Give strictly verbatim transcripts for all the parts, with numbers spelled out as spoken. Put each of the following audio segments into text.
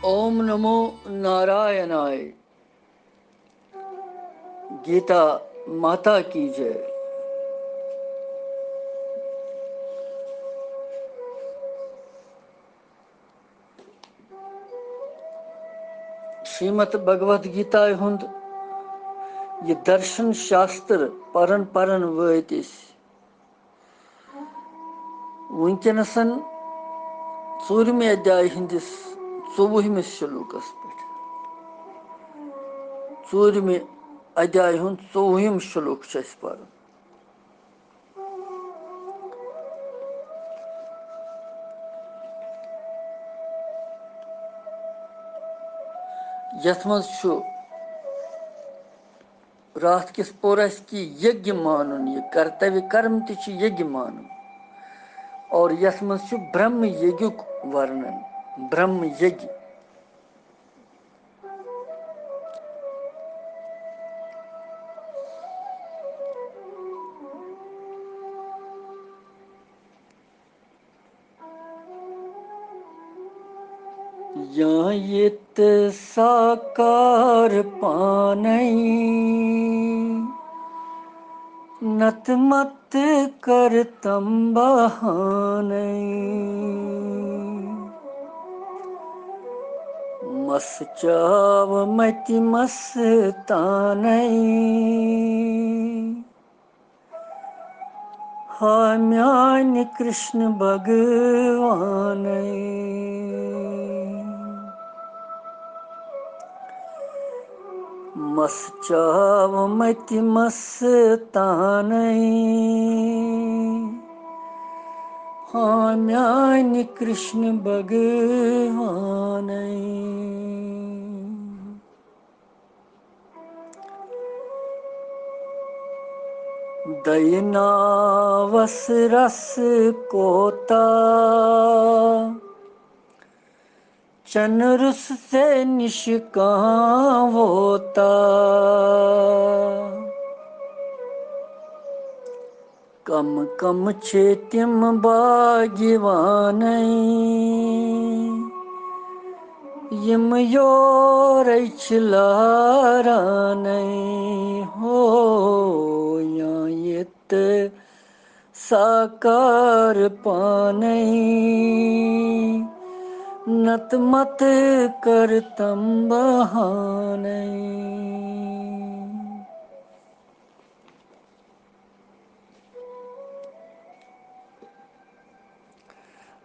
اوم نمو نارائنائے۔ گیتا ماتا کی J. Shrimad Bhagavad Gita ہُنٛد یہِ درشن شاستر پرن پرن وٲتۍ أسۍ وٕنکیٚنَسَن ژوٗرمہِ ادھیایہِ ہٕنٛدِس ژوٚوُہمِس شلوکس پٮ۪ٹھ۔ ژوٗرمہِ ادھیایہِ ہُنٛد ژوٚوُہِم شلوک چھُ اَسہِ پرُن۔ یَتھ منٛز چھُ راتھ کِس پورس کہِ یگیہ مانُن، یہِ کرتویہ کرم تہِ چھُ یگیہ مانُن۔ اور یَتھ منٛز چھُ برہم یگیُک ورنن، برہم یگیہ۔ یا یت ساکار پانَے، نت مت کر تم بہانَے۔ مس چاو متِ مس تانَے۔ ہا میانہِ کرشن بھگوانَے۔ مس چاو متِ مس تانَے۔ ہا میانہِ کرشن بھگوانَے۔ دیناوس رس کوتا، چن رُس ژے نِش کانٛہہ ووتا۔ کم کم چھِ تِم باگیوانَے، یِم یورَے چھِ لارانَے۔ ہو یا یت ساکار پانَے، نت مت کر تم بہانَے۔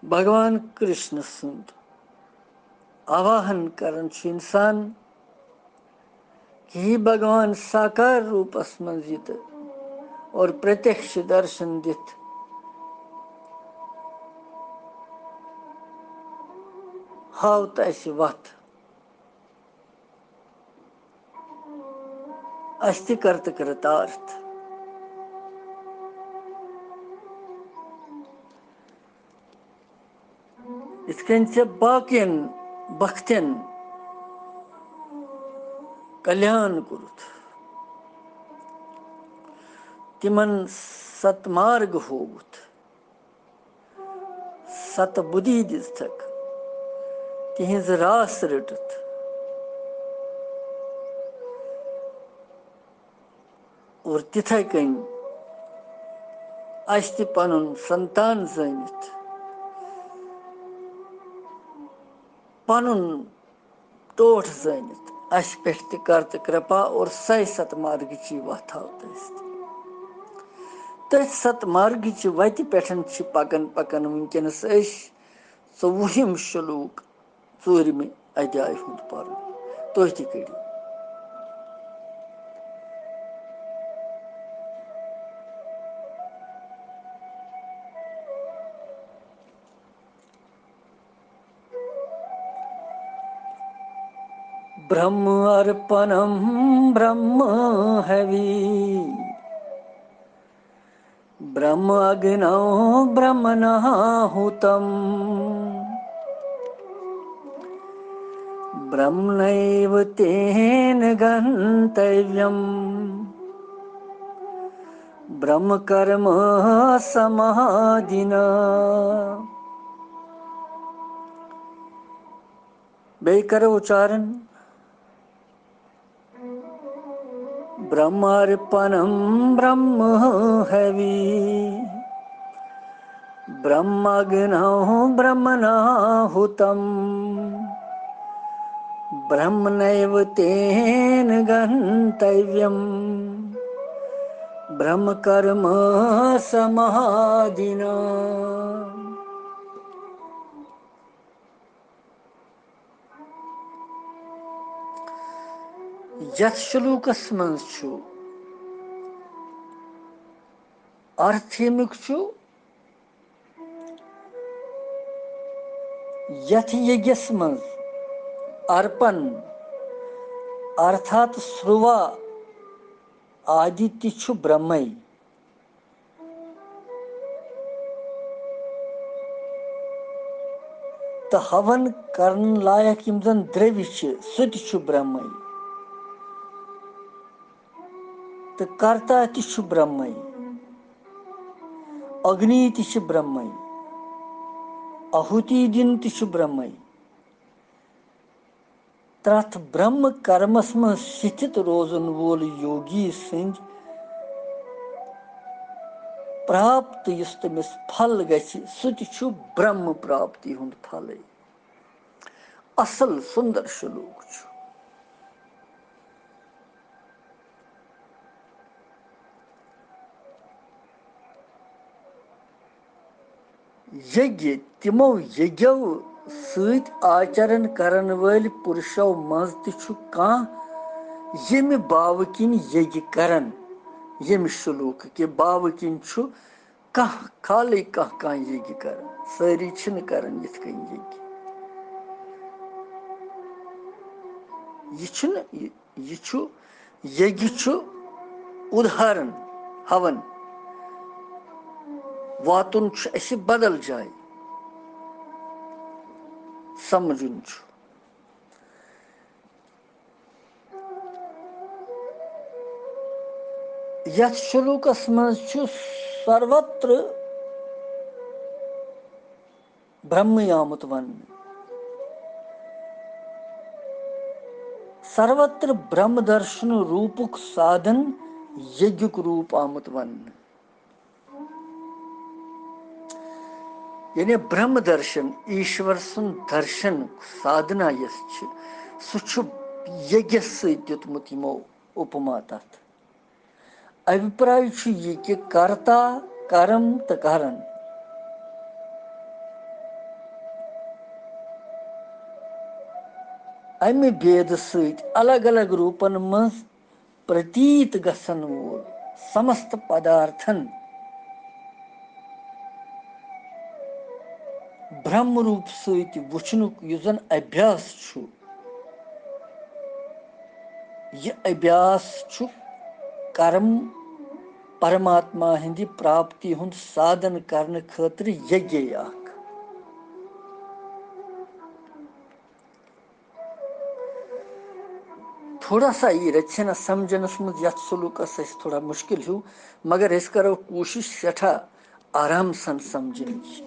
بھگوان کرشن سُنٛد آواہن کران چھُ انسان کہ ہی بھگوان ساکار روٗپس منٛز یہِ تہٕ اور پرتیکش درشن دِتھ ہاو تہٕ اَسہِ وتھ۔ اَسہِ تہِ کر تہٕ کرتارتھ۔ یِتھ کٔنۍ ژےٚ باقین بختن کلیان کوٚرُتھ، تِمن ستمارگ ہووُتھ، ستبُدھی دِژتھکھ، تِہنٛز راس رٔٹٕتھ۔ اور تِتھے کٔنۍ اَسہِ تہِ پنُن سنتان زٲنِتھ، پنُن ٹوٹھ زٲنِتھ، اَسہِ پٮ۪ٹھ تہِ کر تہٕ کرپا اور سَے ستمارگٕچی وَتھ ہاو تہٕ اَسہِ تہِ۔ تٔتھۍ ستمارگٕچہِ وَتہِ پٮ۪ٹھ چھِ پکان پکان وٕنکیٚنس أسۍ ژوٚوُہِم شلوک ژوٗرمہِ ادھیایہِ ہُنٛد پرُن۔ تُہۍ تہِ کٔرِو۔ برہم ارپنم برہم ہوی، برہم اگنو برہمناہوتم، ब्रह्मणैव तेन गन्तव्यम् ब्रह्मकर्म समाधिना। بیٚیہِ کرو اُچارن۔ ब्रह्मार्पणं ब्रह्म हवि ब्रह्मग्नौ ब्रह्मणाहुतम् ब्रह्मणैव तेन गन्तव्यम् ब्रह्मकर्म समाधिना। یتھ شلوکس منٛز چھُ ارتھ ییٚمیُک چھُ، یتھ یجس منٛز ارپن ارتھات سروا آدتیہ چھُ برہمے۔ تہٕ ہون کرن لایق یِم زن درٛوِ چھِ، سُہ تہِ چھُ برہمے۔ تہٕ کرتا تہِ چھُ برہمے۔ اگنی تہِ چھِ برہمے۔ آہُتی دِن تہِ چھُ برہمے۔ تتھ برہم کرمس منٛز ستھت روزن وول یوگی سٕنٛدۍ پراپت یُس تٔمِس پھل گژھِ، سُہ تہِ چھُ برہم پراپتی ہُنٛد پھلٕے۔ اصل سُندر شلوک چھُ۔ یگیہ، تِمو یگیو سۭتۍ آچرن کرن وٲلۍ پُرشو منٛز تہِ چھُ کانٛہہ، ییٚمہِ باوٕ کِنۍ یگہِ کرن۔ ییٚمہِ شلوکہٕ کہِ باوٕ کِنۍ چھُ کانٛہہ، خالٕے کانٛہہ کانٛہہ یگہِ کرن۔ سٲری چھِنہٕ کران یِتھ کٔنۍ یگہِ۔ یہِ چھُنہٕ، یہِ یہِ چھُ، یگہِ چھُ اُدہارن ہاوان۔ واتُن چھُ اَسہِ بدل جایہِ۔ سمجھُن چھُ۔ یتھ شلوکس منٛز چھُ سروتر برہمٕے آمُت وننہٕ۔ سروتر برہم درشن روٗپُک سادھن یگیُک روٗپ آمُت وننہٕ۔ یعنی برہم درشن، ایشور سُنٛد درشن، سادھنا یۄس چھِ، سُہ چھُ یگیس سۭتۍ دیُتمُت یِمو اُپما تتھ۔ ابھیپراے چھُ یہِ کہِ کرتا، کرم تہٕ کرن۔ امہِ بھیدٕ سۭتۍ الگ الگ روٗپن منٛز پرتیت گژھن وول سمست پدارتھن برہم روٗپ سۭتۍ وُچھنُک یُس زن ابھیاس چھُ، یہِ ابھیاس چھُ کرم پرماتما ہٕنٛدِ پراپتی ہُنٛد سادھن کرنہٕ خٲطرٕ یگے اکھ۔ تھوڑا سا یی رژھِ ہنا سمجھنس منٛز یتھ سلوکس اَسہِ تھوڑا مُشکِل ہیوٗ، مگر أسۍ کرو کوٗشِش سٮ۪ٹھاہ آرام سان سمجھنٕچ۔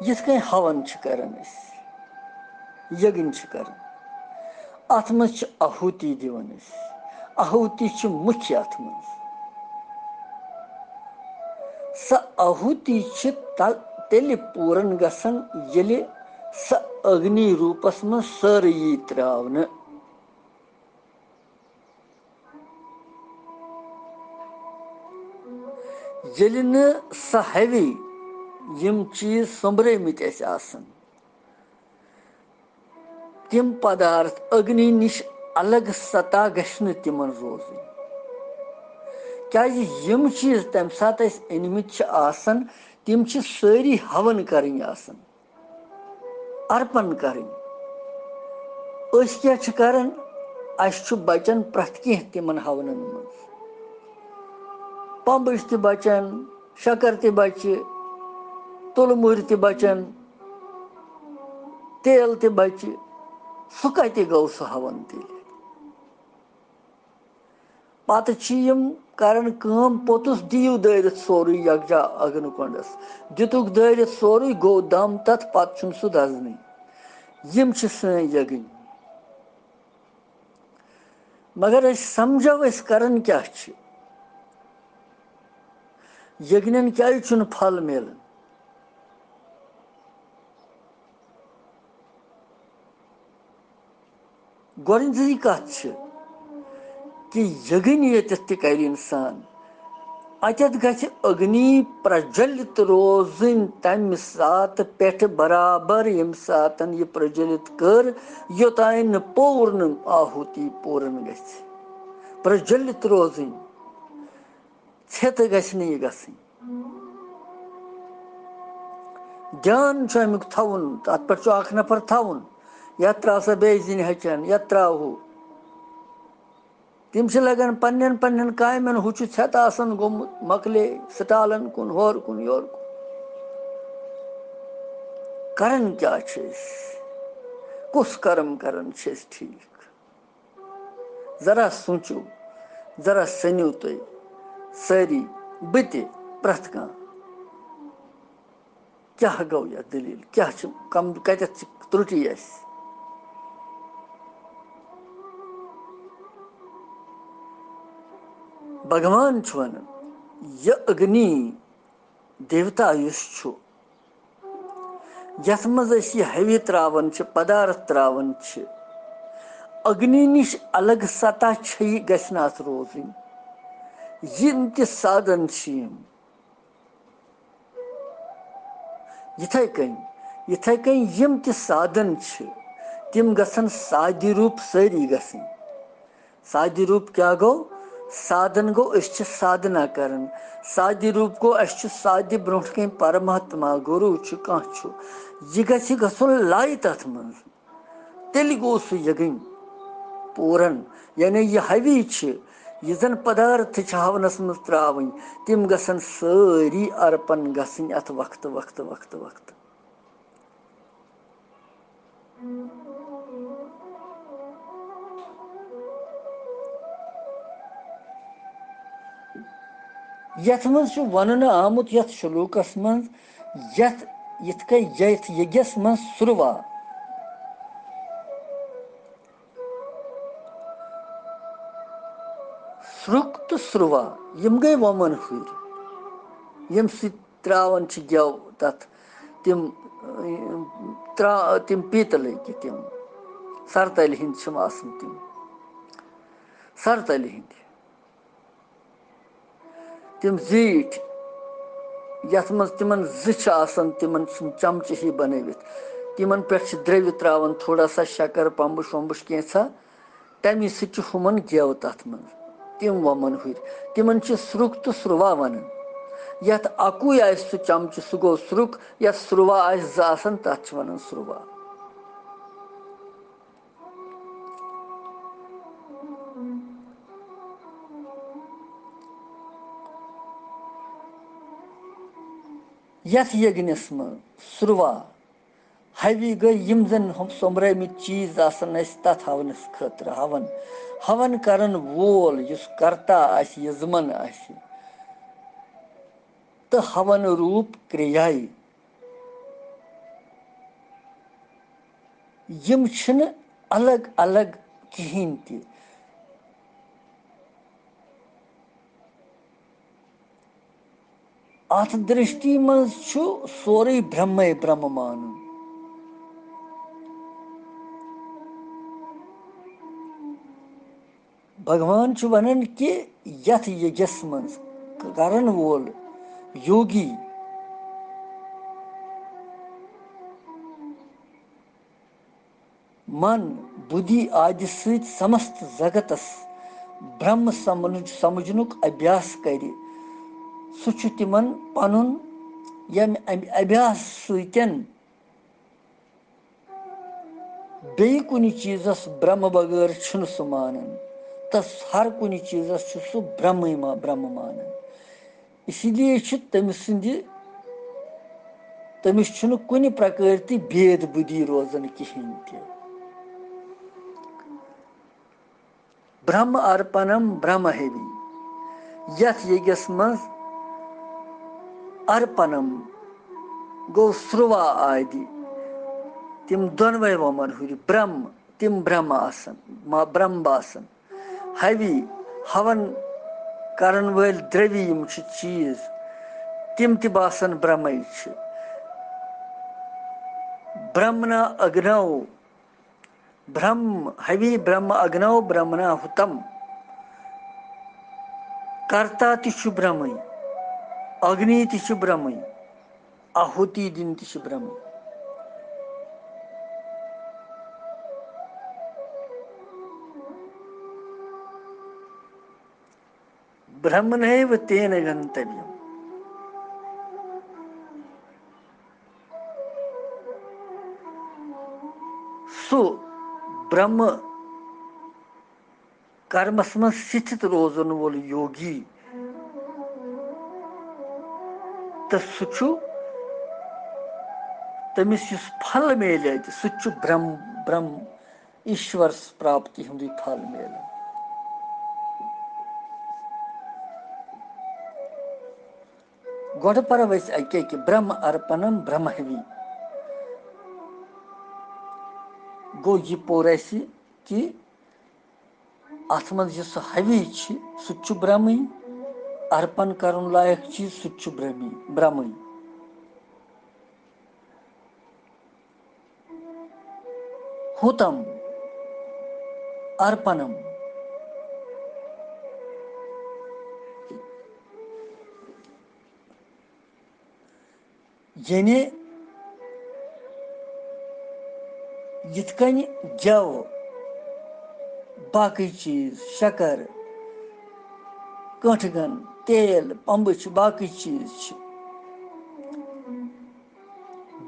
یِتھ کٔنۍ ہون چھِ کران أسۍ، یگن چھِ کران، اتھ منٛز چھِ آہُتی دِوان أسۍ۔ آہُتی چھِ مُکھِ اتھ منٛز۔ سۄ آہُتی چھِ تل-، تیٚلہِ پوٗرن گژھان، ییٚلہِ سۄ اگنی روٗپس منٛز سٲرٕے یی ترٛاونہٕ۔ ییٚلہِ نہٕ سۄ ہیوی یِم چیٖز سوٚمبرٲومٕتۍ اَسہِ آسن، تِم پدارتھ اگنی نِش الگ سطح گژھِ نہٕ تِمن روزٕنۍ۔ کیازِ یِم چیٖز تَمہِ ساتہٕ اَسہِ أنمٕتۍ چھِ آسان، تِم چھِ سٲری ہون کرٕنۍ آسان، ارپن کرٕنۍ۔ أسۍ کیٛاہ چھِ کران؟ اَسہِ چھُ بچان پرٛٮ۪تھ کینٛہہ تِمن ہونن منٛز۔ پمبٕچ تہِ بچان، شکر تہِ بچہِ، تُلہٕ مُرۍ تہِ بچان۔ تیل تہِ بچہِ، سُہ کتہِ گوٚو سُہ ہون تیٚلہِ؟ پتہٕ چھِ یِم کران کٲم، پوٚتُس دِیِو دٲرِتھ سورُے یکجا اگنہٕ کۄنڈس۔ دِتُکھ دٲرِتھ سورُے، گوٚو دم تتھ، پتہٕ چھُنہٕ سُہ دزنٕے۔ یِم چھِ سٲنۍ یگٕنۍ۔ مگر أسۍ سمجھو، أسۍ کران کیٛاہ چھِ؟ یگنٮ۪ن کیٛازِ چھُنہٕ پھل میلان؟ گۄڈٕنِچی کتھ چھِ کہِ یگٕنۍ ییٚتٮ۪تھ تہِ کرِ انسان، اتٮ۪تھ گژھِ اگنی پرجلت روزٕنۍ تمہِ ساتہٕ پٮ۪ٹھٕ برابر، ییٚمہِ ساتن یہِ پرجلت کٔر، یوٚتانۍ نہٕ پوٗرنہٕ آہُتی پوٗرن گژھِ۔ پرجلت روزٕنۍ، ژھٮ۪تہٕ گژھِ نہٕ یہِ گژھٕنۍ۔ دیان چھُ امیُک تھاوُن، تتھ پٮ۪ٹھ چھُ اکھ نفر تھاوُن، یتھ تراو سا بیٚیہِ زِنہِ ہچن، یتھ تراو ہُہ۔ تِم چھِ لگان پننٮ۪ن پننٮ۪ن کامٮ۪ن، ہُہ چھُ ژھٮ۪تہٕ آسان گوٚمُت، مۄکلے سٹالن کُن، ہورٕ کُن، یورٕ کُن۔ کران کیٛاہ چھِ أسۍ؟ کُس کرم کران چھِ أسۍ ٹھیٖک؟ ذرا سوٗنٛچِو، ذرا سٔنِو تُہۍ سٲری، بہٕ تہِ، پرٛٮ۪تھ کانٛہہ۔ کیٛاہ گوٚو یَتھ دٔلیٖل؟ کیٛاہ چھِ کم-، کَتٮ۪تھ چھِ ترُٹی اَسہِ؟ بھگوان چھُ وَنان، یہِ اگنی دیوتا یُس چھُ، یَتھ منٛز أسۍ یہِ ہیوی ترٛاوان چھِ، پدارتھ ترٛاوان چھِ، اگنی نِش الگ سطح چھےٚ یہِ، گژھِ نہٕ اَتھ روزٕنۍ۔ یِم تہِ سادن چھِ یِم، یِتھَے کٔنۍ، یِتھَے کٔنۍ یِم تہِ سادن چھِ، تِم گژھن سادِ روٗپ سٲری گژھٕنۍ۔ سادِ روٗپ کیٛاہ گوٚو؟ سادن گوٚو، أسۍ چھِ سادھنا کران۔ سادِ روٗپ گوٚو، اَسہِ چھُ سادِ برونٛٹھ کَنۍ پرماتما، گُروٗ چھُ، کانٛہہ چھُ۔ یہِ گژھِ گژھُن لایہِ تَتھ منٛز۔ تیٚلہِ گوٚو سُہ یگٕنۍ پوٗرن، یعنی یہِ ہَوی چھِ، یہِ زَن پدارتھ چھِ ہونَس منٛز ترٛاوٕنۍ، تِم گژھن سٲری ارپن گژھٕنۍ اَتھ وقتہٕ، وقتہٕ، وقتہٕ، وقتہٕ۔ یَتھ منٛز چھُ وَننہٕ آمُت، یَتھ شلوکَس منٛز، یَتھ، یِتھ کٔنۍ یَتھ یَگیَس منٛز سُروا، سرُک تہٕ سُروا، یِم گٔے وۄمَن ہُرۍ، ییٚمہِ سۭتۍ ترٛاوان چھِ گٮ۪و تَتھ۔ تِم، اۭں، ترٛا-، تِم پیٖتلٕکۍ تِم سرتَلہِ ہِنٛدۍ چھِم آسان تِم۔ سرتَلہِ ہِنٛدۍ۔ تِم زیٖٹھۍ، یَتھ منٛز تِمَن زٕ چھِ آسان، تِمَن چھِم چمچہٕ ہی بَنٲوِتھ۔ تِمَن پٮ۪ٹھ چھِ درٛوِ ترٛاوان، تھوڑا سا شَکَر، پَمبٕش وَمبٕش کینٛژھا۔ تَمی سۭتۍ چھُ ہُمَن گٮ۪و تَتھ منٛز۔ تِم وۄمَن ہُرۍ۔ تِمَن چھِ سرُک تہٕ سُروا وَنان۔ یَتھ اَکُے آسہِ سُہ چمچہٕ، سُہ گوٚو سرُک۔ یَتھ سُروا آسہِ زٕ آسان، تَتھ چھِ وَنان سُروا۔ یَتھ یگنَس منٛز سُروا، ہَوی گٔے یِم زَن ہُم سوٚمبرٲومٕتۍ چیٖز آسَن اَسہِ تَتھ ہَونَس خٲطرٕ ہَوَن۔ ہَوَن کَرَن وول یُس کرتا آسہِ، یَزمان آسہِ، تہٕ ہَوَن روٗپ کرٛیایہِ۔ یِم چھِنہٕ الگ الگ کِہیٖنۍ تہِ۔ اَتھ درشٹی منٛز چھُ سورُے برٛہمے برٛہم مانُن۔ بھگوان چھُ وَنان کہِ یَتھ یَگیَس منٛز کَرَن وول یوگی من، بُدھی آدِ سۭتۍ سمست زگتس برٛہم سمجھ-، سمجھنُک ابھیاس کرِ، سُہ چھُ تِمن پنُن، ییٚمہِ امہِ ابھیاس سۭتۍ بیٚیہِ کُنہِ چیٖزس برٛہم بغٲر چھُنہٕ سُہ مانان، تہٕ ہر کُنہِ چیٖزس چھُ سُہ برٛہمٕے ما-، برٛہم مانان۔ اسی لیے چھُ تٔمۍ سٕنٛدِ، تٔمِس چھُنہٕ کُنہِ پرکٲرۍ تہِ بید بُدھی روزان کِہیٖنۍ تہِ۔ برہم ارپنم برہم ہیوی، یتھ ییٚگِس منٛز ارپنم گوٚو سروا آدِ، تِم دۄنوے وۄمن ہُرۍ برہم، تِم برہم آسن، ما-، برہم باسن۔ ہیوی، ہون کرن وٲلۍ درٛوی یِم چھِ چیٖز، تِم تہِ باسن برہمے چھِ۔ برہمنا اگنو، برہم، ہیوی برہم اگنو برہمنا ہُتم۔ کرتا تہِ چھُ برہمٕے، اگنی تہِ چھُ برہمٕے، آہُتی دِنۍ تہِ چھُ برہمٕے۔ برہمنیو تین گنتویم۔ سُہ برہم کرمس منٛز سِتھِت روزن وول یوگی، تہٕ سُہ چھُ تٔمِس یُس پھل میلہِ اَتہِ، سُہ تہِ چھُ برہم، برہم ایشور پراپتی ہُنٛدُے پھل میلان۔ گۄڈٕ پرو أسۍ اَکہِ اَکہِ برہم ارپنم برہم ہیوی۔ گوٚو، یہِ پوٚر اَسہِ کہِ اَتھ منٛز یُس سُہ ہیوی چھِ، سُہ تہِ چھُ برہمٕے، ارپن کرُن لایق چیٖز، سُہ تہِ چھُ برہمی، برہمٕے۔ ہُتم، ارپنم۔ یعنی یِتھ کٔنۍ گٮ۪و، باقٕے چیٖز، شکر، کٲنٛٹھہٕ گن، تیل، پمبہٕ چھِ، باقٕے چیٖز چھِ۔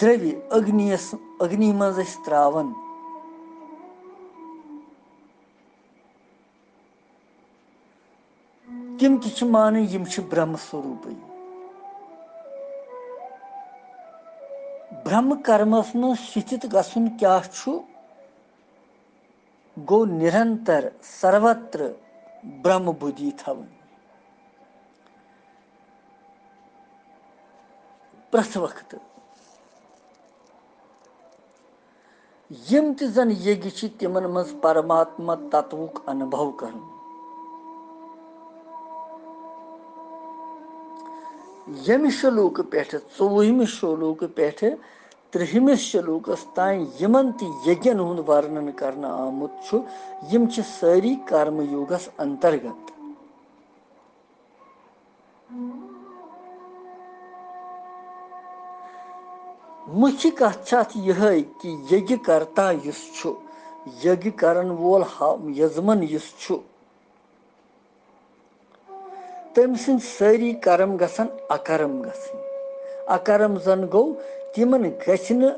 درٛوِ اگنیَس، اگنی منٛز أسۍ ترٛاوان۔ تِم تہِ چھِ مانٕنۍ، یِم چھِ برہم سوروٗپٕے۔ برہم کرمس منٛز سِتھِت گژھُن کیٛاہ چھُ؟ گوٚو نِرنتر سروتر برہم بُدھی تھاوٕنۍ۔ پرٛٮ۪تھ وقتہٕ۔ یِم تہِ زن یگی چھِ، تِمن منٛز پرماتما تتوُک انبھو کرُن۔ ییٚمہِ شلوکہٕ پٮ۪ٹھٕ، ژوٚوُہمہِ شلوکہٕ پٮ۪ٹھٕ ترٛہمِس شلوکس تام یِمن تہِ یگین ہُنٛد ورنن کرنہٕ آمُت چھُ، یِم چھِ سٲری کرم یوگس انترگت۔ مُکھِ کتھ چھِ اتھ یِہے کہِ یگہِ کرتا یُس چھُ، یگہِ کرن وول ہا-، یزمن یُس چھُ، تٔمۍ سٕنٛدۍ سٲری کرم گژھن اکرم گژھٕنۍ۔ اکرم زن گوٚو، تِمن گژھِ نہٕ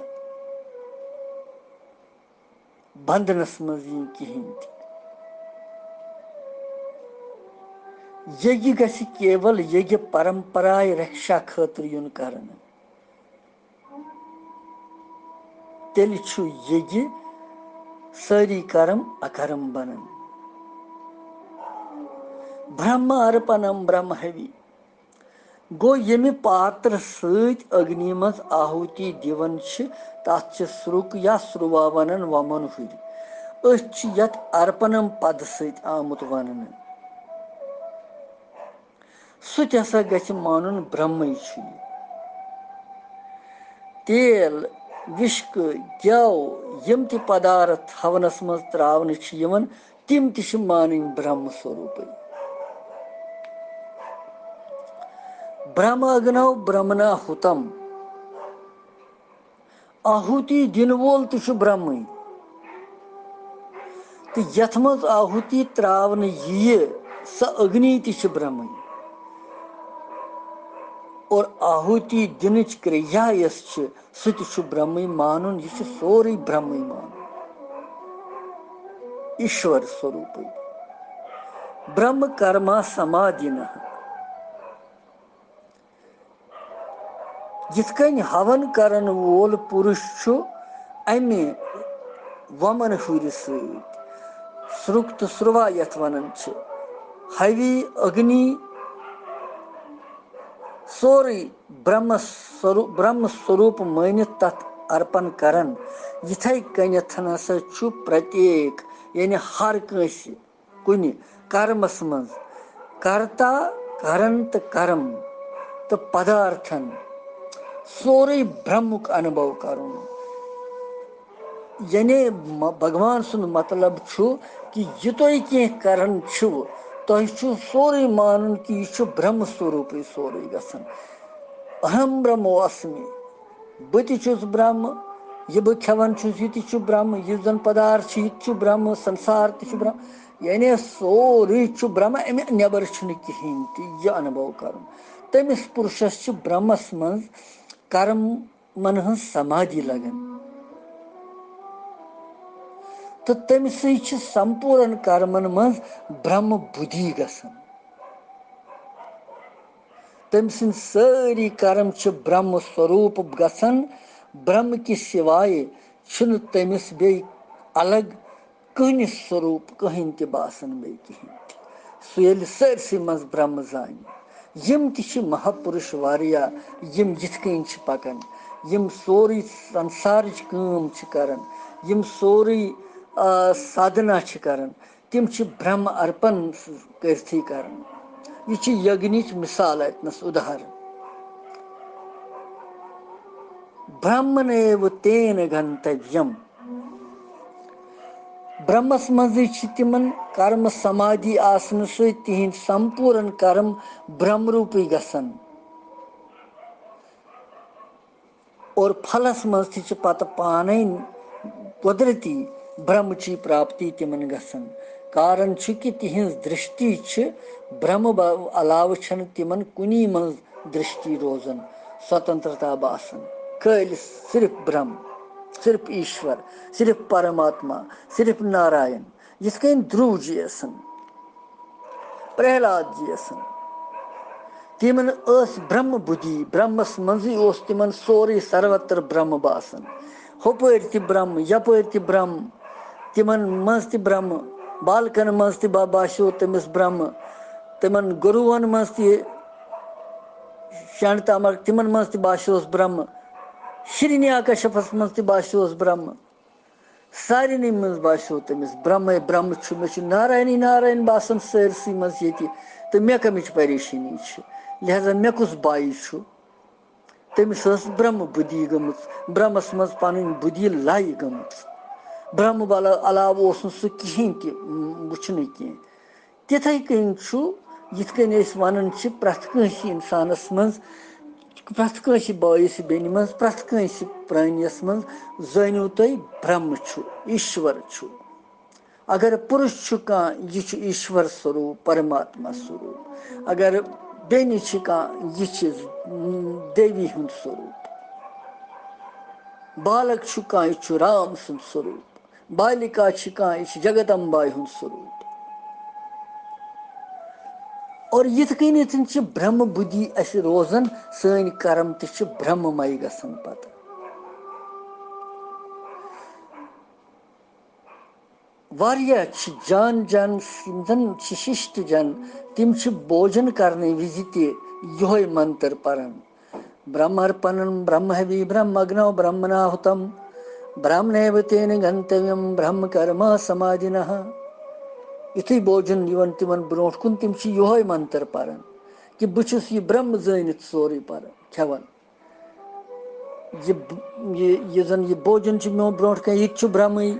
بندنس منٛز یِنۍ کِہینۍ تہِ۔ یگہِ گژھِ کیول یگہِ پرمپرایہِ رکشا خٲطرٕ یُن کرنہٕ۔ تیٚلہِ چھُ یگہِ سٲری کرم اکرم بنان۔ برہما ارپنم برہم ہیوی۔ گوٚو، ییٚمہِ پاترٕ سۭتۍ اگنی منٛز آہوتی دِوان چھِ، تَتھ چھِ سرُک یا سرُوا وَنان وَمَن ہُرۍ۔ أتھۍ چھِ یَتھ ارپنم پدٕ سۭتۍ آمُت وننہٕ۔ سُہ تہِ ہسا گژھِ مانُن برہمٕے چھُ یہِ۔ تیل، وِشکہٕ، گٮ۪و، یِم تہِ پدارتھ ہونس منٛز تراونہٕ چھِ یِوان، تِم تہِ چھِ مانٕنۍ برہم سوروٗپٕے۔ برہم اگنو برہمنا ہُتم۔ آہُتی دِنہٕ وول تہِ چھُ برہمٕے۔ تہٕ یَتھ منٛز آہُتی تراونہٕ یِیہِ، سۄ اگنی تہِ چھِ برہمٕے۔ اور آہُتی دِنٕچ کریا یۄس چھِ، سُہ تہِ چھُ برہمٕے مانُن، یہِ چھُ سورُے برہمٕے مانُن۔ ایشور سوروٗپٕے۔ برہم کرما سمادِنہ۔ یِتھ کٔنۍ ہون کرن وول پُرُش چھُ اَمہِ وۄمن ہُرِ سۭتۍ، سرُک تہٕ سروا یَتھ وَنان چھِ، ہوی اگنی، سورُے برہمس سورو-، برہم سوروپ مٲنِتھ تَتھ ارپن کران۔ یِتھے کٔنٮ۪تھ ہسا چھُ پرتیک، یعنی ہر کٲنٛسہِ کُنہِ کرمس منٛز کرتا، کرن تہٕ کرم تہٕ پدارتھن سورُے برہمُک انُبھو کرُن۔ یعنی م-، بھگوان سُنٛد مطلب چھُ کہِ یہِ تُہۍ کینٛہہ کران چھِو، تۄہہِ چھُ سورُے مانُن کہِ یہِ چھُ برہم سوروٗپٕے سورُے گژھان۔ اہم برہمو اسمی، بہٕ تہِ چھُس برہم، یہِ بہٕ کھٮ۪وان چھُس، یہِ تہِ چھُ برہم، یُس زن پدارتھ چھُ، یہِ تہِ چھُ برہم، سنسار تہِ چھُ برہم۔ یعنی سورُے چھُ برہم، امہِ نٮ۪بر چھُنہٕ کِہیٖنۍ تہِ۔ یہِ انُبھو کرُن، تٔمِس پُرُشس چھِ برہمس منٛز کرمن ہٕنٛز سمادھی لگان تہٕ تٔمۍ سٕے چھِ سمپوٗرن کرمن منٛز برہم بُدھی گژھان۔ تٔمۍ سٕنٛدۍ سٲری کرم چھِ برہم سوروٗپ گژھان۔ برہم کہِ سوائے چھُنہٕ تٔمِس بیٚیہِ الگ کٕہٕنہِ سوروٗپ کٕہٕنۍ تہِ باسان بیٚیہِ کِہیٖنۍ تہِ۔ سُہ ییٚلہِ سٲرسٕے منٛز برہم زانہِ۔ یِم تہِ چھِ مہاپُرُش واریاہ، یِم یِتھ کٔنۍ چھِ پکان، یِم سورُے سنسارٕچ کٲم چھِ کران، یِم سورُے، آ، سادھنا چھِ کران، تِم چھِ برہم ارپن کٔرتھٕے کران۔ یہِ چھِ یگنِچ مثال اتنس اداہرن۔ برہمنیو تین گنتویم۔ برہمس منٛزٕے چھِ تِمن کرم سمادھی آسنہٕ سۭتۍ تِہنٛدۍ سمپوٗرن کرم برہم روٗپٕے گژھان۔ اور پھلس منٛز تہِ چھِ پتہٕ پانے قۄدرتی برہمچی پراپتی تِمن گژھان۔ کارن چھُ کہِ تِہنٛز درشٹی چھِ برہم با-، علاوٕ چھنہٕ تِمن کُنی منٛز درشٹی روزان، سوتنترتا باسان۔ خٲلص صرف برہم، صرف ایشور، صرف پرماتما، صرف ناراین۔ یِتھ کٔنۍ دھرو جی ٲسن، پرہلاد جی ٲسن، تِمن ٲس برہم بُدھی، برہمس منٛزٕے اوس تِمن سورُے سروتر برہم باسان۔ ہُپٲرۍ تہِ برہم، یپٲرۍ تہِ برہم، تِمن منٛز تہِ برہم، بالکن منٛز تہِ با-، باسیو تٔمِس برہم، تِمن گروون منٛز تہِ، شنڈ تامر، تِمن منٛز تہِ باسیوس برہم، ہرنیا کشپس منٛز تہِ باسیوس برہم۔ سارنٕے منٛز باسیو تٔمِس برہمے برہم چھُ، مےٚ چھُ نارایَنٕے نارایَن باسان سٲرسٕے منٛز ییٚتہِ، تہٕ مےٚ کَمِچ پریشٲنی چھِ؟ لہذا مےٚ کُس بایی چھُ؟ تٔمِس ٲس برہم بُدھی گٔمٕژ، برہمس منٛز پنٕنۍ بُدھی لَے گٔمٕژ۔ برہم بل-، علاوٕ اوس نہٕ سُہ کِہیٖنۍ تہِ وٕچھنہٕ کینٛہہ۔ تِتھَے کٔنۍ چھُ، یِتھ کٔنۍ أسۍ وَنان چھِ، پرٛٮ۪تھ کٲنٛسہِ اِنسانَس منٛز، پرٛٮ۪تھ کٲنٛسہِ بٲیِس بیٚنہِ منٛز، پرٛٮ۪تھ کٲنٛسہِ پرٛٲنِس منٛز زٲنِو تُہۍ، برٛہمہٕ چھُ، ایشور چھُ۔ اگر پُرُش چھُ کانٛہہ، یہِ چھُ ایشور سوروٗپ، پرماتما سوروٗپ۔ اگر بیٚنہِ چھِ کانٛہہ، یہِ چھِ، م، دیوی ہُنٛد سوروٗپ۔ بالک چھُ کانٛہہ، یہِ چھُ رام سُنٛد سوروٗپ۔ بالیکا چھِ کانٛہہ، یہِ چھِ جگدمباے ہُنٛد سوروٗپ۔ اور یِتھ کٔنٮ۪تھ چھِ برٛہمہٕ بُدھی اَسہِ روزان، سٲنۍ کرم تہِ چھِ برٛہمہٕ مَے گژھان پتہٕ۔ واریاہ چھِ جان جان یِم زَن چھِ شِشٹ جن، تِم چھِ بوجن کرنہٕ وِزِ تہِ یِہوٚے منتر پران۔ برہمارپنم برہمہوی برہمگنو برہمناہتم، برہمنیو تین گنتویم برہم کرما سمادھینہ۔ یُتھُے بوجن یِوان تِمن برونٛٹھ کُن، تِم چھِ یِہوٚے منتر پران کہِ بہٕ چھُس یہِ برہم زٲنِتھ سورُے پران، کھٮ۪وان۔ یہِ ب-، یہِ، یہِ زن یہِ بوجن چھُ میون برونٛٹھ کَنہِ، یہِ تہِ چھُ برہمٕے۔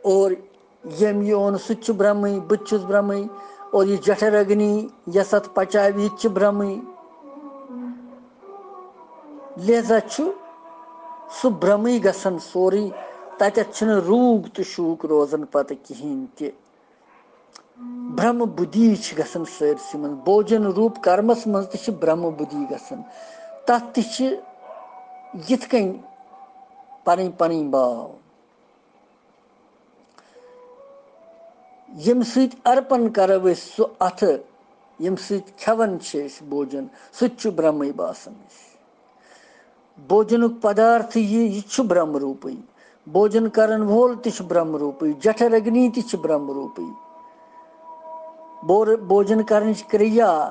اور ییٚمۍ یہِ اوٚن، سُہ تہِ چھُ برٛہمٕے، بہٕ تہِ چھُس برٛہمٕے، اور یہِ جٹھر اگنی یۄس اَتھ پچاوِ، یہِ تہِ چھِ برٛہمٕے۔ لہذا چھُ سُہ برٛہمٕے گژھان سورُے، تَتٮ۪تھ چھُنہٕ روٗگ تہٕ شوٗک روزان پتہٕ کِہیٖنۍ تہِ۔ برٛہمہٕ بُدھی چھِ گژھان سٲرسٕے منٛز، بوجن روٗپ کرمس منٛز تہِ چھِ برٛہمہٕ بُدھی گژھان۔ تَتھ تہِ چھِ یِتھ کٔنۍ پنٕنۍ پنٕنۍ باو۔ ییٚمہِ سۭتۍ ارپن کرو أسۍ سُہ اَتھٕ، ییٚمہِ سۭتۍ کھٮ۪وان چھِ أسۍ بوجن، سُہ تہِ چھُ برٛہمٕے باسان اَسہِ۔ بوجنُک پدارتھ یہِ، یہِ چھُ برہم روٗپٕے۔ بوجن کرن وول تہِ چھُ برہم روٗپٕے، جٹھر اگنی تہِ چھُ برہم روٗپٕے۔ بور-، بوجن کرنٕچ کریا،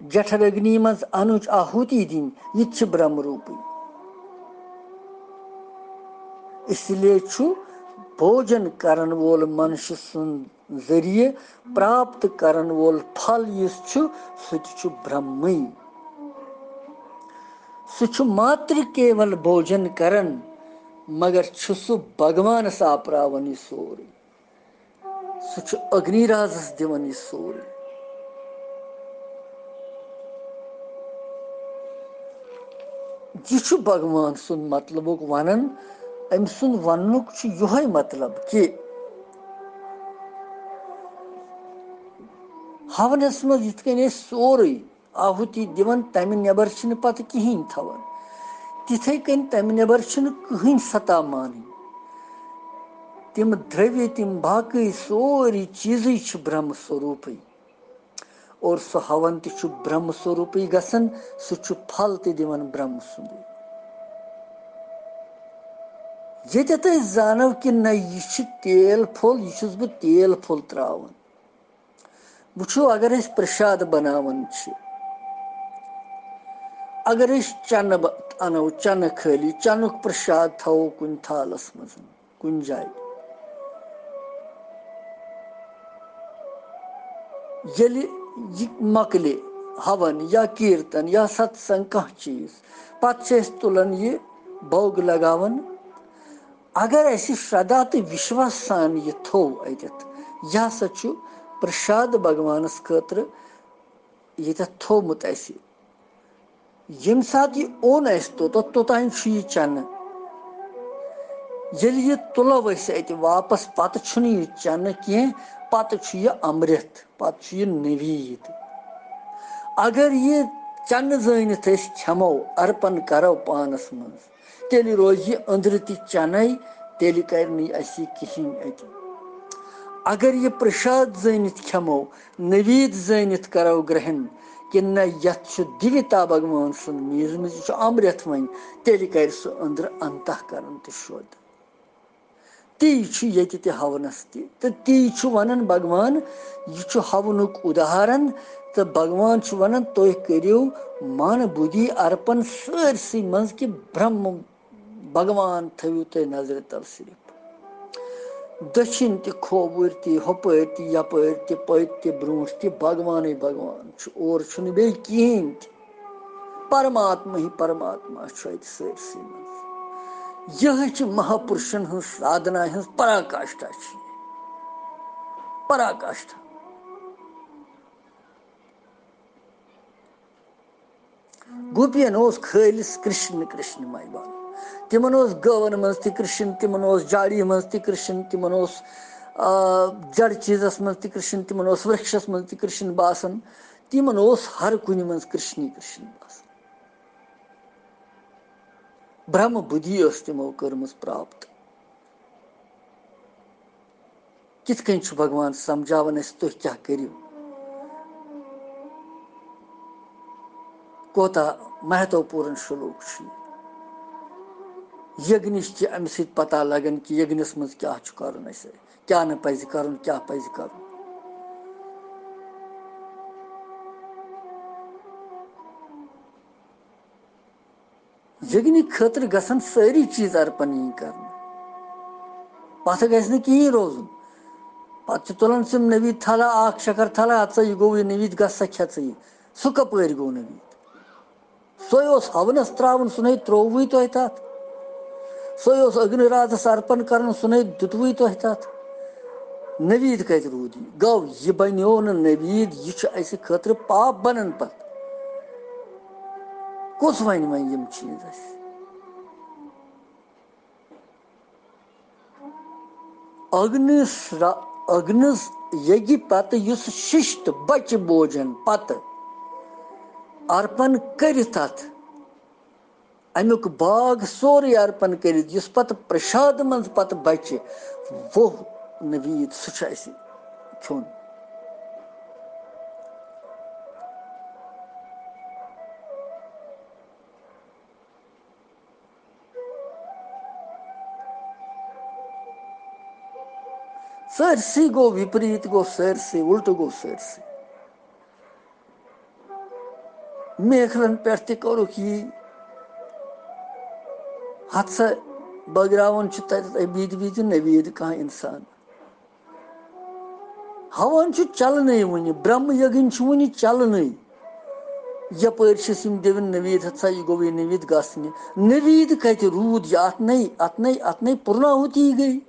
جٹھر اگنی منٛز انُچ آہوتی دِنۍ، یہِ تہِ چھُ برہم روٗپٕے۔ اس لیے چھُ بوجن کرن وول منشہِ سُنٛد ذٔریعہٕ پراپت کرن وول پھل یُس چھُ، سُہ تہِ چھُ برہمٕے۔ سُہ چھُ ماتر کیول بوجن کران، مگر چھُ سُہ بھگوانس آپراوان یہِ سورُے۔ سُہ چھُ اگنی رازس دِوان یہِ سورُے۔ یہِ چھُ بھگوان سُنٛد مطلبُک ونان، أمۍ سُنٛد وننُک چھُ یِہوٚے مطلب کہِ ہونس منٛز یِتھ کٔنۍ أسۍ سورُے آہُتی دِوان، تمہِ نٮ۪بر چھِنہٕ پتہٕ کِہیٖنۍ تھاوان، تِتھے کٔنۍ تمہِ نٮ۪بر چھِنہٕ کٕہٕنۍ ستا مانٕنۍ۔ تِم درٛوِ، تِم باقٕے سورُے چیٖزٕے چھِ برہم سوروٗپٕے۔ اور سُہ ہون تہِ چھُ برہم سوروٗپٕے گژھان، سُہ چھُ پھل تہِ دِوان برہم سُنٛدُے۔ ییٚتٮ۪تھ أسۍ زانو کہِ نہ، یہِ چھُ تیل پھوٚل، یہِ چھُس بہٕ تیل پھوٚل تراوان۔ وٕچھِو، اگر أسۍ پرشاد بناوان چھِ، اگر أسۍ چنہٕ ب-، انو چنہٕ خٲلی، چنُک پرشاد تھاوو کُنہِ تھالس منٛز، کُنہِ جایہِ، ییٚلہِ یہِ مۄکلہِ ہون یا کیٖرتن یا ستسنگ کانٛہہ چیٖز، پتہٕ چھِ أسۍ تُلان یہِ بوگ لگاوان۔ اگر اَسہِ شردا تہٕ وشواس سان یہِ تھوٚو اَتٮ۪تھ، یہِ ہسا چھُ پرشاد بھگوانس خٲطرٕ ییٚتٮ۪تھ تھوٚومُت اَسہِ۔ ییٚمہِ ساتہٕ یہِ اوٚن اَسہِ توٚتَتھ، توٚتام چھُ یہِ چٮ۪نہٕ۔ ییٚلہِ یہِ تُلو أسۍ اَتہِ واپس، پتہٕ چھُنہٕ یہِ چٮ۪نہٕ کینٛہہ، پتہٕ چھُ یہِ امرت، پتہٕ چھُ یہِ نوید۔ اگر یہِ چٮ۪نہٕ زٲنِتھ أسۍ کھٮ۪مو، ارپن کرو پانس منٛز، تیٚلہِ روزِ یہِ أنٛدرٕ تہِ چَنَے، تیٚلہِ کَرِ نہٕ اَسہِ یہِ کِہیٖنۍ اَتہِ۔ اگر یہِ پرشاد زٲنِتھ کھٮ۪مو، نوید زٲنِتھ کَرو گرہن، کِنہٕ نہ، یَتھ چھُ دیوتا بھگوان سُنٛد میٖزمٕژ، یہِ چھُ امرت وۄنۍ، تیٚلہِ کَرِ سُہ أنٛدرٕ انتہ کرن تہِ شوٚد۔ تی چھُ ییٚتہِ تہِ ہونس تہِ، تہٕ تی چھُ ونان بھگوان۔ یہِ چھُ ہونُک اُداہرن، تہٕ بھگوان چھُ ونان، تُہۍ کٔرِو من بُدھی ارپن سٲرسٕے منٛز کہِ برہم بھگوان تھٲوِو تُہۍ نظرِ تل صرف۔ دٔچھِنۍ تہِ، کھووُرۍ تہِ، ہُپٲرۍ تہِ، یپٲرۍ تہِ، پٔتۍ تہِ، برونٛٹھ تہِ، بھگوانٕے بھگوان چھُ، اورٕ چھُنہٕ بیٚیہِ کِہیٖنۍ تہِ۔ پرماتما ہی پرماتما چھُ اَتہِ سٲرسٕے منٛز۔ یِہوٚے چھِ مہاپُرشن ہٕنٛز سادھنا ہٕنٛز پراکاشٹھا چھِ یہِ۔ پراکاشٹھا۔ گوپین اوس خٲلِص کرشن، کرشن مے بھاو۔ تِمن اوس گٲون منٛز تہِ کرشن، تِمن اوس جاڑی منٛز تہِ کرشن، تِمن اوس، آ، جڑ چیٖزس منٛز تہِ کرشن، تِمن اوس ورکشس منٛز تہِ کرشن باسان۔ تِمن اوس ہر کُنہِ منٛز کرشنٕے کرشن باسان۔ برہم بُدھی ٲس تِمو کٔرمٕژ پراپت۔ کِتھ کٔنۍ چھُ بھگوان سمجھاوان اَسہِ، تُہۍ کیٛاہ کٔرِو؟ کوتاہ مہتوپوٗرن شلوک چھُ یہِ۔ یگنِش چھِ اَمہِ سۭتۍ پتہ لگان کہِ یگنِس منٛز کیٛاہ چھُ کرُن اَسہِ، کیٛاہ نہٕ پزِ کرُن، کیٛاہ پزِ کرُن۔ یگنہِ خٲطرٕ گژھن سٲری چیٖز ارپن یِنۍ کرنہٕ۔ پتہٕ گژھِ نہٕ کِہیٖنۍ روزُن۔ پتہٕ چھِ تُلان سُہ نوید تھلا، اکھ شکر تھلا، ہتسا یہِ گوٚو یہِ نوید، گژھ سا کھےٚ ژٕ یہِ۔ سُہ کپٲرۍ گوٚو نوید؟ سُے اوس ہونس تراوُن، سُہ نے ترووُے تۄہہِ تتھ۔ سُے اوس اگنہِ رازس ارپن کرُن، سُہ نے دیُتوُے تۄہہِ تتھ۔ نوید کتہِ روٗد یہِ؟ گوٚو یہِ بنیو نہٕ نوید، یہِ چھُ اسہِ خٲطرٕ پاپ بنان پتہٕ۔ کُس وَنہِ وۄنۍ یِم چیٖز اَسہِ؟ اگنس را-، اگنس یگہِ پتہٕ یُس ششت بچہِ بوجن پتہٕ ارپن کٔرِتھ اتھ، امیُک باغ سورُے ارپن کٔرِتھ، یُس پتہٕ پرشاد منٛز پتہٕ بچہِ، وہ نوید، سُہ چھُ اَسہِ کھیوٚن۔ سٲرسٕے گوٚو وِپریٖت، گوٚو سٲرسٕے، اُلٹہٕ گوٚو سٲرسٕے۔ محفلن پٮ۪ٹھ تہِ کوٚرُکھ یی۔ ہتھ سا بٲگراوان چھُ تتہِ بیٚیہِ تہِ بیٚیہِ تہِ نویٖد کانٛہہ انسان۔ ہاوان چھُ چلنٕے وُنہِ، برہمہٕ یگٕنۍ چھُ وُنہِ چلنٕے۔ یپٲرۍ چھِس یِم دِوان نویٖد، ہتھ سا یہِ گوٚو یہِ نویٖد گژھنہِ۔ نویٖد کتہِ روٗد یہِ؟ اتھ نے، اتھ نے، اتھ نے پُرناہُتی گٔے۔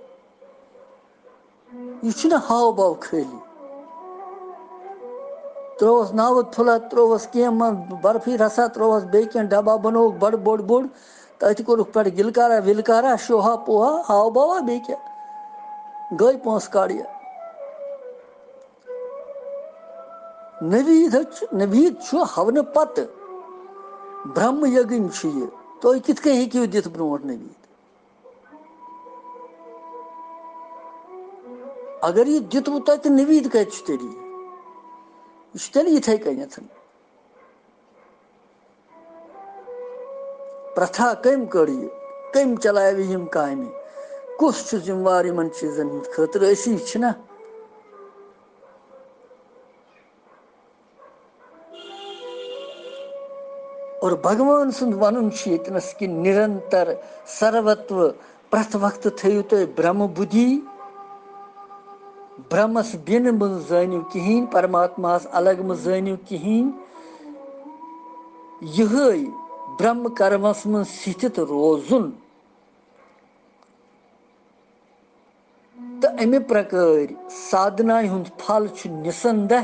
یہِ چھُنہٕ ہاو باو خٲلی۔ ترٛووُس ناوٕ پھُلہ، ترٛووُس کینٛہہ منٛز برفی رسا، ترٛووُس بیٚیہِ کینٛہہ ڈبہ، بنووُکھ بڑٕ بوٚڑ بوٚڑ۔ تٔتھۍ کوٚرُکھ پٮ۪ٹھ گِلکارا وِلکارا، شوہا پوہا، ہاو باوا، بیٚیہِ کیٛاہ؟ گٔے پونٛسہٕ کڑ یہِ۔ نویٖد حظ چھُ، نویٖد چھُ ہونہٕ پتہٕ۔ برہمہٕ یگٕنۍ چھُ یہِ۔ تُہۍ کِتھ کٔنۍ ہیٚکِو دِتھ برونٛٹھ نویٖد؟ اگر یہِ دیُتمُت تۄہہِ، تہٕ نویٖد کتہِ چھُ تیٚلہِ یہِ؟ یہِ چھُ تیٚلہِ یِتھے کٔنٮ۪تھ۔ پرتھا کٔمۍ کٔڑ یہِ؟ کٔمۍ چلاوِ یِم کامہِ؟ کُس چھُ ذمہٕ وار یِمن چیٖزن ہٕنٛدِ خٲطرٕ؟ أسی چھِنا؟ اور بھگوان سُنٛد وَنُن چھُ ییٚتنَس کہِ نِرَنتَر، سروَتو، پرٛٮ۪تھ وقتہٕ تھٲیِو تُہۍ برٛہمہٕ بُدھی۔ برٛہمَس بِن مہٕ زٲنِو کِہیٖنۍ، پرماتماہَس الگ مہٕ زٲنِو کِہیٖنۍ۔ یِہوٚے برٛہمہٕ کرمَس منٛز سِتھِت روزُن۔ تہٕ اَمہِ پرکٲرۍ سادھنایہِ ہُنٛد پھل چھُ نِسندہ،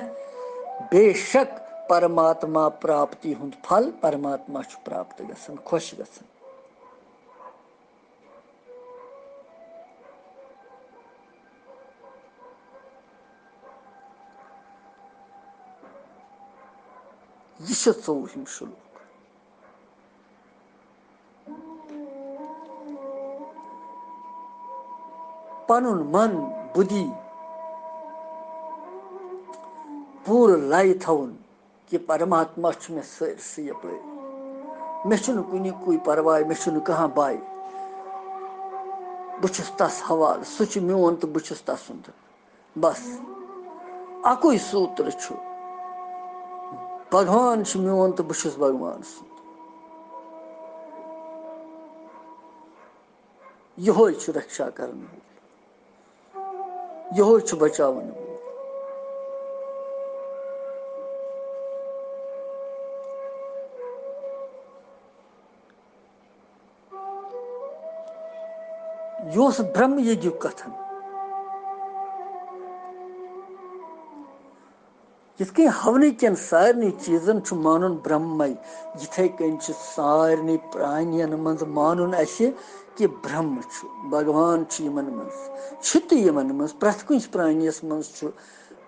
بے شک پرماتما پراپتی ہُنٛد پھل، پرماتما چھُ پراپت گژھان، خۄش گژھان۔ یہِ چھُ ژوٚوُہِم شلوک۔ پنُن من، بُدھی پوٗرٕ لَیہِ تھاوُن کہِ پرماتما چھُ مےٚ سٲرسٕے یَپٲرۍ۔ مےٚ چھُنہٕ کُنیُکُے پرواے، مےٚ چھُنہٕ کانٛہہ باے۔ بہٕ چھُس تَس حوالہٕ، سُہ چھُ میون تہٕ بہٕ چھُس تَسُنٛد۔ بس، اکُے سوٗتر چھُ، بھگوان چھُ میون تہٕ بہٕ چھُس بھگوان سُنٛد۔ یِہوے چھُ رکشا کرن وول، یِہوے چھُ بچاون وول۔ یہِ اوس برہمہٕ یَگیُک کتھن۔ یِتھ کٔنۍ ہونہٕ کٮ۪ن سارنٕے چیٖزن چھُ مانُن برہمے، یِتھے کٔنۍ چھُ سارنٕے پرانین منٛز مانُن اسہِ کہِ برہمہٕ چھُ، بھگوان چھُ یِمن منٛز، چھُ تہِ یِمن منٛز، پرٛٮ۪تھ کُنہِ پرانیس منٛز چھُ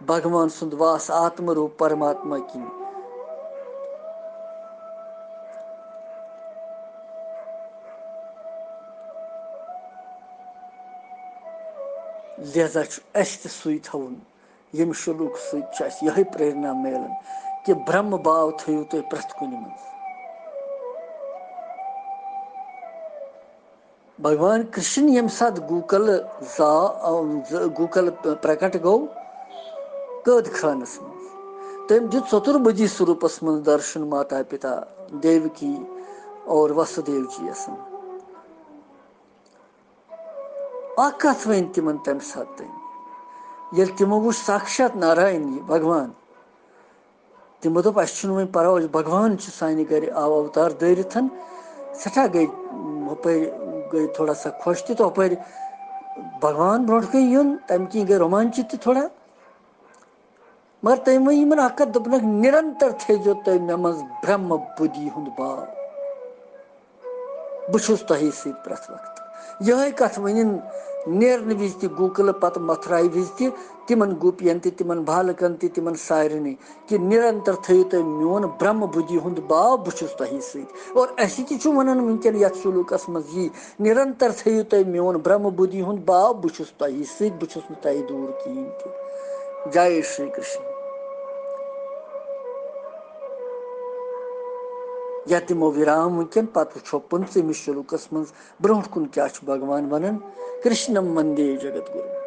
بھگوان سُنٛد واس آتمہٕ روٗپ پرماتما کِنۍ۔ لہذا چھُ اَسہِ تہِ سُے تھاوُن، ییٚمہِ شلوک سۭتۍ چھُ اَسہِ یِہوٚے پریرنا میلان کہِ برہمہٕ باو تھٲیِو تُہۍ پرٛٮ۪تھ کُنہِ منٛز۔ بھگوان کرشن ییٚمہِ ساتہٕ گوکل زا-، گوکل پرکٹ گوٚو قٲد خانس منٛز، تٔمۍ دیُت چتربدی سوروپس منٛز درشن ماتا پتا دیوکی اور وسودیو جی یسن۔ اکھ کتھ ؤنۍ تِمن تمہِ ساتہٕ تٔمۍ، ییٚلہِ تِمو وُچھ ساکشات نارائن یہِ بھگوان، تِمو دوٚپ، "اسہِ چھُنہٕ وۄنۍ پرواے، بھگوان چھُ سانہِ گرِ، آو اوتار دٲرِتھ۔" سٮ۪ٹھاہ گٔے، ہُپٲرۍ گٔے تھوڑا سا خۄش تہِ تہٕ ہُپٲرۍ بھگوان برونٛٹھ کَنہِ یُن، تَمہِ کِنۍ گٔے رومانچِت تہِ تھوڑا۔ مگر تٔمۍ ؤنۍ یِمن اکھ کتھ، دوٚپنکھ، "نِرنتر تھٲیزیو تُہۍ مےٚ منٛز برہمہٕ بُدھی ہُنٛد باو۔ بہٕ چھُس تۄہی سۭتۍ پرٛٮ۪تھ وقتہٕ۔" یِہوٚے کتھ ؤنِن نیرنہٕ وِزِ تہِ گوکلہٕ، پتہٕ متھرایہِ وِزِ تہِ تِمن گوپین تہِ، تِمن بالکن تہِ، تِمن سارنٕے، کہِ نِرنتر تھٲیِو تُہۍ میون برہمہٕ بُدھی ہُنٛد باو، بہٕ چھُس تۄہی سۭتۍ۔ اور اَسہِ تہِ چھُ وَنان وٕنکٮ۪ن یَتھ شلوکس منٛز یی، نِرنتر تھٲیِو تُہۍ میون برہمہٕ بُدھی ہُنٛد باو، بہٕ چھُس تۄہی سۭتۍ، بہٕ چھُس نہٕ تۄہہِ دوٗر کِہیٖنۍ تہِ۔ جے شری کرشن۔ یتھ دِمو وِرام وٕنکٮ۪ن، پتہٕ وٕچھو پٕنٛژٕہمِس شلوکس منٛز برونٛٹھ کُن کیٛاہ چھُ بھگوان ونان۔ کرشنم وندے جگت گُرو۔